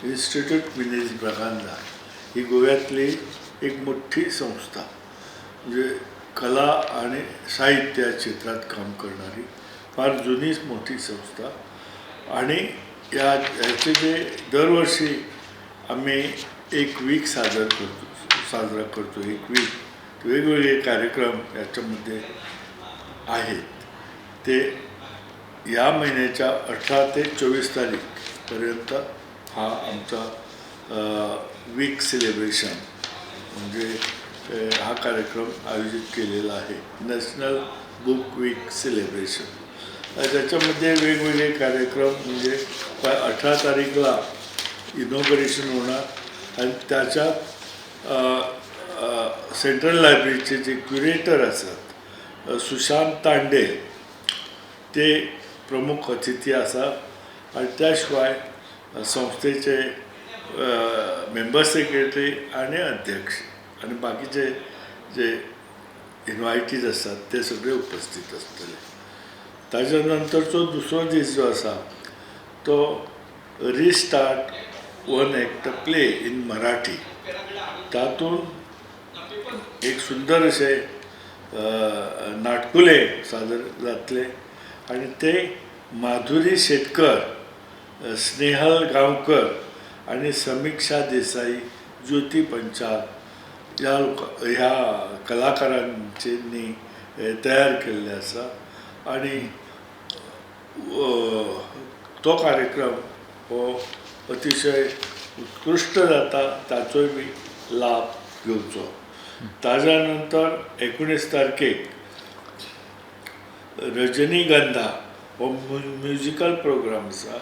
Institute मिनेज Braganza ही गोव्यांतली एक मोठी संस्था, म्हणजे कला आणि साहित्य या क्षेत्रात काम करणारी फार जुनीच मोठी संस्था. आणि ह्याचे जे दरवर्षी आम्ही एक वीक सादर करतो, साजरा करतो. एक वीक वेगवेगळे कार्यक्रम याच्यामध्ये आहेत. ते या महिन्याच्या 18 ते 24 तारीखपर्यंत हा आमचा वीक सेलिब्रेशन म्हणजे हा कार्यक्रम आयोजित केलेला आहे, नॅशनल बुक वीक सेलिब्रेशन. त्याच्यामध्ये वेगवेगळे कार्यक्रम म्हणजे 18 तारीखला इनॉग्रेशन होणार आणि त्याच्यात सेंट्रल लायब्ररीचे जे क्युरेटर आसात सुशांत तांडे, ते प्रमुख अतिथी आसा. आणि त्या शिवाय संस्थेचे मेंबर सेक्रेटरी आणि अध्यक्ष आणि बाकीचे जे इनवायटीज आसात ते सगळे उपस्थित आसतले. ताज्या नंतरचो दुसरो दीस जो आसा तो restart one act play in Marathi. तातूंत एक सुंदर अशें नाटकुलें सादर जातलें आनी ते माधुरी शेटकर, स्नेहल गांवकर आनी समिक्षा देसाई, ज्योती पंचाल ह्या लोक ह्या कलाकारांनी तयार केल्लें आसा. आनी तो कार्यक्रम हो अतिशय उत्कृश्ट जाता, ताचोय बी लाभ घेवचो. ताज्या नंतर 19 तारखेक रजनीगंधा हो म्युजिकल प्रोग्राम आसा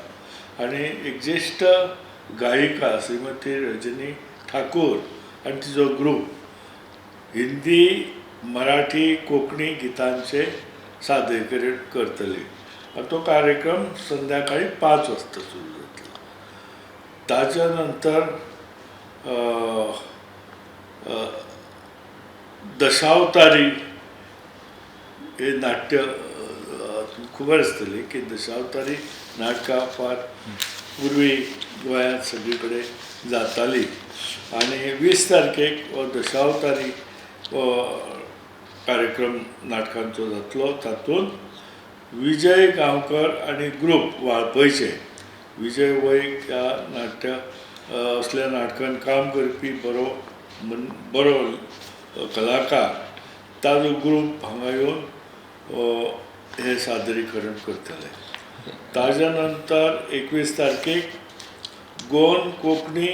आनी एक ज्येश्ठ गायिका श्रीमती रजनी ठाकूर आनी तिजो ग्रूप हिंदी, मराठी, कोंकणी गितांचें सादरीकरण करतले आनी तो कार्यक्रम संध्याकाळी 5 वाजता सुरू जातलो. ताज्या नंतर दशावतारी हे नाट्य, खबर आसतली की दशावतारी नाटकां फार पूर्वी गोंयांत सगळे कडेन जाताली. आनी 20 तारखेक हो दशावतारी हो कार्यक्रम नाटकांचो जातलो. तातूंत विजय गांवकर आनी ग्रूप वाळपयचे, विजय वैक ह्या नाट्य असल्या नाटकान काम करपी बरो बरो कलाकार, ताजो ग्रूप हांगा येवन हें सादरीकरण करतले. ताज्या नंतर 21 तारखेक गोवन कोंकणी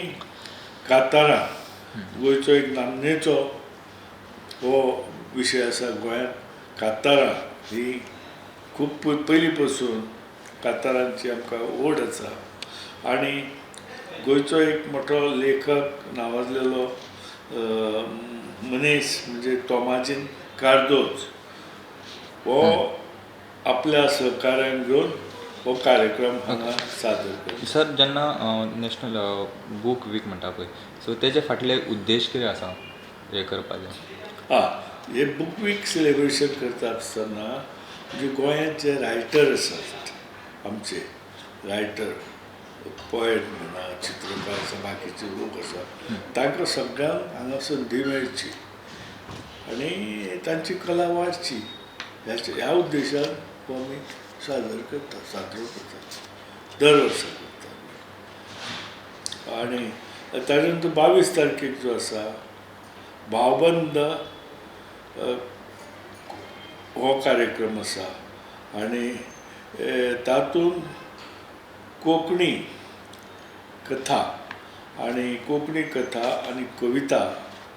कांतारां, गोंयचो एक नामनेचो हो विशय आसा. गोंयांत कांतारां ही खूब पयलीं पासून कांतारांची आमकां ओड आसा. आनी गोंयचो एक मोठो लेखक, नावाजलेलो मनीस म्हणजे तोमाजीन कार्दोज हो आपल्या सहकाऱ्यांक घेवन हो कार्यक्रम हांगा सादर करता. सर, जेन्ना नॅशनल बूक वीक म्हणटा पळय, सो तेजे फाटले उद्देश कितें आसा हें करपाचें? आं, हे बूक वीक सेलिब्रेशन करता आसतना म्हणजे गोंयांत जे रायटर आसात, आमचे रायटर, पोएट म्हणा, चित्रकार आसा, बाकीचे लोक आसा, तांकां सगळ्यांक हांगा संदी मेळची आनी तांची कला वाडची ह्या उद्देशान हो आमी सादर करता, साजरो करता, दर वर्सा करता. आनी ताजे नंतर 22 तारखेक जो आसा भावबंद हो कार्यक्रम आसा आनी तातूंत कोंकणी कथा आनी कोंकणी कथा आनी कविता,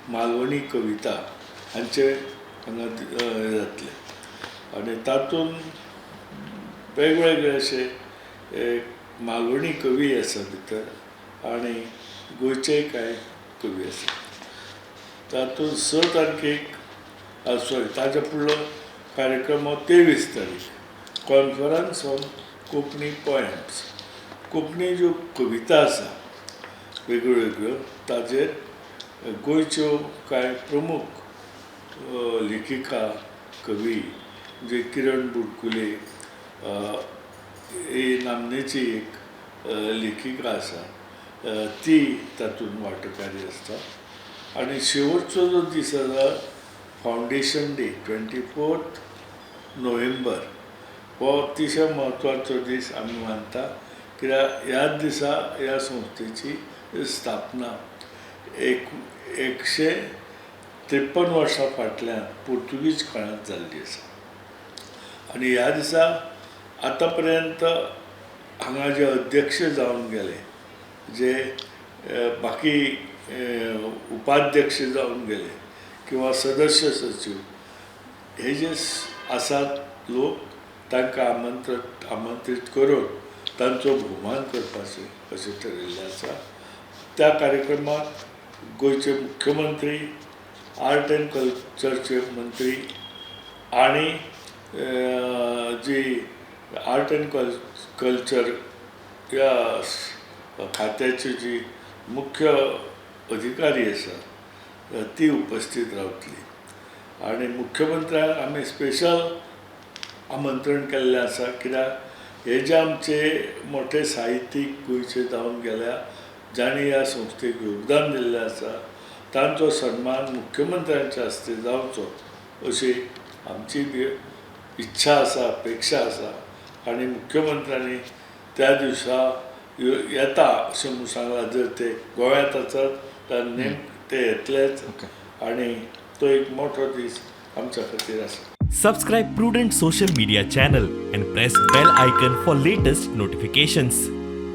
मालवणी कविता हांचे हांगा जातलें. आनी तातूंत वेगवेगळे अशे मालवणी कवी आसा भितर आनी गोंयचेय कांय कवी आसा. तातूंत 6 तारखेक, सॉरी, ताज्या फुडलो कार्यक्रम हो 23 तारीख conference on Konkani poems. Konkani ज्यो कविता आसा वेगळ्यो वेगळ्यो ताजेर गोंयच्यो कांय प्रमुख लेखिका, कवी म्हणजे किरण बुडकुले ही नामनेची एक लेखिका आसा, ती तातूंत वांटेकारी आसता. आनी शेवटचो जो दीस आसा, फावंडेशन डे, 24 नोव्हेंबर, हो अतिशय म्हत्वाचो दीस आमी मानता, कित्याक ह्याच दिसा ह्या संस्थेची स्थापना एक 153 वर्सां फाटल्यान पुर्तुगीज काळांत जाल्ली आसा. आनी ह्या दिसा आतां पर्यंत हांगा जे अध्यक्ष जावन गेले, जे बाकी उपाध्यक्ष जावन गेले किंवा सदस्य सचीव, हे जे आसात लोक, तांकां आमंत्रीत करून तांचो भोवमान करपाचें अशें ठरयल्लें आसा. त्या कार्यक्रमाक गोंयचे मुख्यमंत्री, आर्ट एंड कल्चरचे मंत्री आणि जी आर्ट एंड कल्चर ह्या खात्याची जी मुख्य अधिकारी आसा, ती उपस्थित रावतली. आनी मुख्यमंत्र्यांक आमी स्पेशल आमंत्रण केल्लें आसा, कित्याक हे जे आमचे मोठे साहित्यीक गोंयचे जावन गेल्या, जांणी ह्या संस्थेक योगदान दिल्लें आसा, तांचो सन्मान मुख्यमंत्र्यांच्या हस्ते जावचो अशी आमची बी इच्छा आसा, अपेक्षा आसा. आनी मुख्यमंत्र्यांनी त्या दिवसा येता अशें म्हूण सांगलां. जर ते गोंयांत आसत तर नेम ते येतलेच. आनी तो एक मोठो दीस आमच्या खातीर आसा. Subscribe Prudent Social Media channel and press bell icon for latest notifications.